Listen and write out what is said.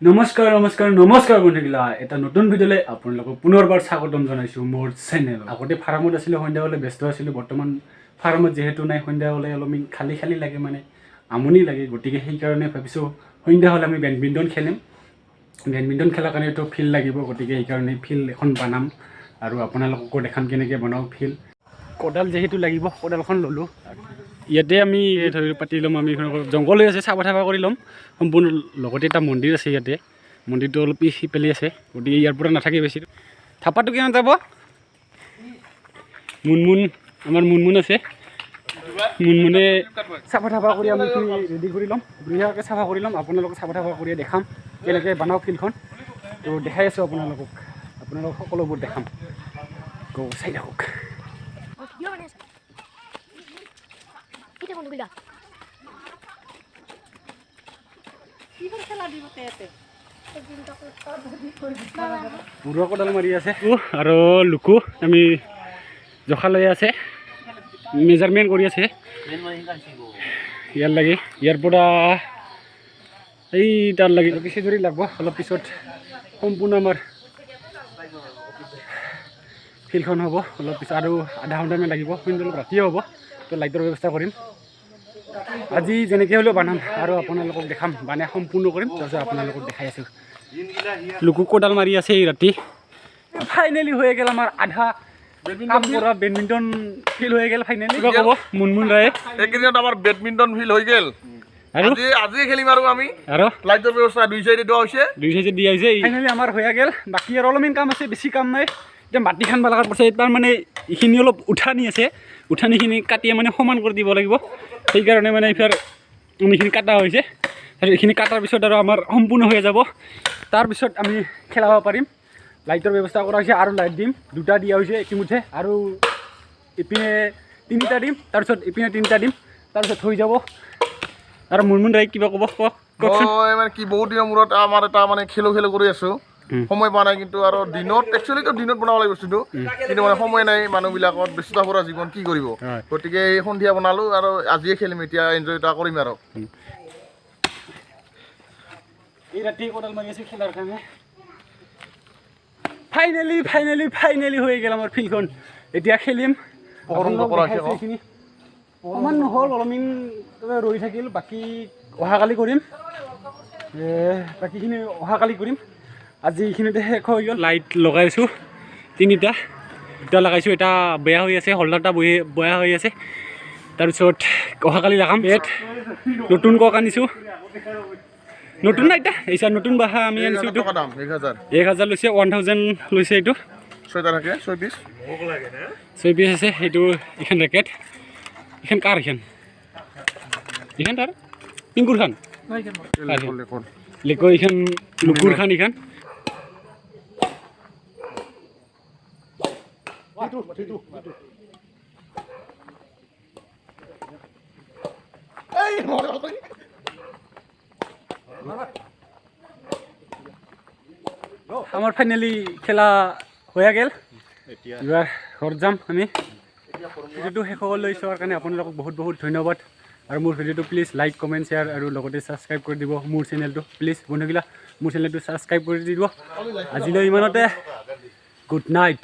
নমস্কাৰ নমস্কাৰ নমস্কাৰ বন্ধুগিলা, এটা নতুন ভিডিঅ'লৈ আপোনালোকক পুনৰবাৰ স্বাগতম জনাইছোঁ মোৰ চেনেল। আগতে ফাৰ্মত আছিলোঁ, সন্ধিয়া হ'লে ব্যস্ত আছিলোঁ। বৰ্তমান ফাৰ্মত যিহেতু নাই, সন্ধিয়া হ'লে অলপমান খালী খালী লাগে, মানে আমনি লাগে। গতিকে সেইকাৰণে ভাবিছোঁ সন্ধিয়া হ'লে আমি বেডমিণ্টন খেলিম। বেডমিণ্টন খেলাৰ কাৰণেতো ফিল্ড লাগিব, গতিকে সেইকাৰণে ফিল্ড এখন বনাম আৰু আপোনালোককো দেখাম কেনেকৈ বনাওঁ ফিল্ড। কোদাল যিহেতু লাগিব, কোদালখন ল'লোঁ। ইয়াতে আমি ধৰি পাতি ল'ম। আমি এইখন জংঘল হৈ আছে, চাফা চাফা কৰি ল'ম সম্পূৰ্ণ। লগতে এটা মন্দিৰ আছে ইয়াতে, মন্দিৰটো অলপ সিফালে আছে, গতিকে ইয়াৰ পৰা নাথাকে বেছি। থাপাটো কিমান যাব? মুনমুন, আমাৰ মুনমুন আছে। মুনমুনে চাফা চাফা কৰি আমি এইখিনি ৰেডি কৰি ল'ম, বঢ়িয়াকৈ চাফা কৰি ল'ম। আপোনালোকক চাফা চাফা কৰিয়ে দেখাম কেনেকৈ বনাওঁ ফিল্ডখন। তো দেখাই আছোঁ আপোনালোকক, আপোনালোকক সকলোবোৰ দেখাম। চাই থাকক। ভিডিঅ' বনাই আছা কেতিয়া বন্ধুগিলা? বুঢ়া কোদাল মাৰি আছে আৰু লুকু আমি জখা লৈ আছে, মেজাৰমেণ্ট কৰি আছে। ইয়াৰ লাগি ইয়াৰ পৰা এই তাৰ লাগি বেছি ধৰি লাগব। অলপ পিছত সম্পূৰ্ণ আমাৰ ফিল্ডখন হ'ব। অলপ পিছত আৰু আধা ঘণ্টামান লাগিব, কিন্তু অলপ ৰাতিয়ে হ'ব। তো লাইটৰ ব্যৱস্থা কৰিম। আজি যেনেকৈ হ'লেও বানাম আৰু আপোনালোকক দেখাম, বানাই সম্পূৰ্ণ কৰিম, তাৰপিছত আপোনালোকক দেখাই আছোঁ। লুকু কোদাল মাৰি আছে এই ৰাতি। ফাইনেলি হৈ গ'ল আমাৰ আধা কাম কৰা, বেডমিণ্টন ফিল্ড হৈ গ'ল ফাইনেলি। কিবা ক'ব মুনমুন ৰায়ে? এইকেইদিনত আমাৰ বেডমিণ্টন ফিল্ড হৈ গ'ল। আৰু আজি খেলিম আৰু আমি। আৰু লাইটৰ ব্যৱস্থা দুই চাইডে দিয়া হৈছে, দুই চাইডে দিয়া হৈছে। ফাইনেলি আমাৰ হৈ গ'ল। বাকী আৰু অলপমান কাম আছে, বেছি কাম নাই। এতিয়া মাটি খান্দিব লগাৰ পাছত তাৰমানে এইখিনি অলপ উঠানি আছে, উঠানিখিনি কাটিয়ে মানে সমান কৰি দিব লাগিব। সেইকাৰণে মানে এইফালে এইখিনি কাটা হৈছে। আৰু এইখিনি কাটাৰ পিছত আৰু আমাৰ সম্পূৰ্ণ হৈ যাব, তাৰপিছত আমি খেলাব পাৰিম। লাইটৰ ব্যৱস্থা কৰা হৈছে আৰু লাইট দিম, দুটা দিয়া হৈছে ইতিমধ্যে। আৰু ইপিনে তিনিটা দিম, তাৰপিছত ইপিনে তিনিটা দিম, তাৰপিছত হৈ যাব। আৰু মুনমুন ৰায় কিবা ক'ব? কওক, কওকচোন। মই মানে কি, বহুত দিনৰ মূৰত আমাৰ এটা মানে খেলো খেলো কৰি আছোঁ, সময় পোৱা নাই। কিন্তু আৰু দিনত একচুৱেলিতো দিনত বনাব লাগে বস্তুটো, কিন্তু মানে সময় নাই, মানুহবিলাকত ব্যস্ততা ভৰা জীৱন, কি কৰিব। গতিকে এই সন্ধিয়া বনালোঁ আৰু আজিয়ে খেলিম, এতিয়া এনজয় এটা কৰিম। আৰু এই ৰাতি কোদাল মাৰি আছোঁ খেলাৰ কাৰণে। ফাইনেলি ফাইনেলি ফাইনেলি হৈ গ'ল আমাৰ ফিল্ডখন। এতিয়া খেলিম। এইখিনি অকণমান নহ'ল, অলপমান ৰৈ থাকিল। বাকী অহাকালি কৰিম, বাকীখিনি অহাকালি কৰিম। আজি এইখিনিতে শেষ হৈ গ'ল। লাইট লগাইছোঁ তিনিটা, দুটা লগাইছোঁ, এটা বেয়া হৈ আছে, হোল্ডাৰটা বেয়া হৈ আছে। তাৰপিছত অহাকালি লগাম। ইয়াত নতুন কক আনিছোঁ, নতুন নাই এতিয়া, এই নতুন বাহা আমি আনিছোঁ। এইটো 1000 লৈছে, 1000 লৈছে এইটো। ছয়টা থাকে, 6 পিচ, 6 পিচ আছে সেইটো। এইখন ৰেকেট, এইখন কাৰ? এইখন এইখন তাৰ পিংকুৰ খান লেক, এইখন লুকুৰ খান। এইখন আমাৰ ফাইনেলি খেলা হৈ গ'ল। এইবাৰ ঘৰত যাম আমি। ভিডিঅ'টো শেষলৈ চোৱাৰ কাৰণে আপোনালোকক বহুত বহুত ধন্যবাদ। আৰু মোৰ ভিডিঅ'টো প্লিজ লাইক, কমেণ্ট, শ্বেয়াৰ আৰু লগতে ছাবস্ক্ৰাইব কৰি দিব মোৰ চেনেলটো। প্লিজ বন্ধুগিলা, মোৰ চেনেলটো ছাবস্ক্ৰাইব কৰি দিব। আজিলৈ ইমানতে, গুড নাইট।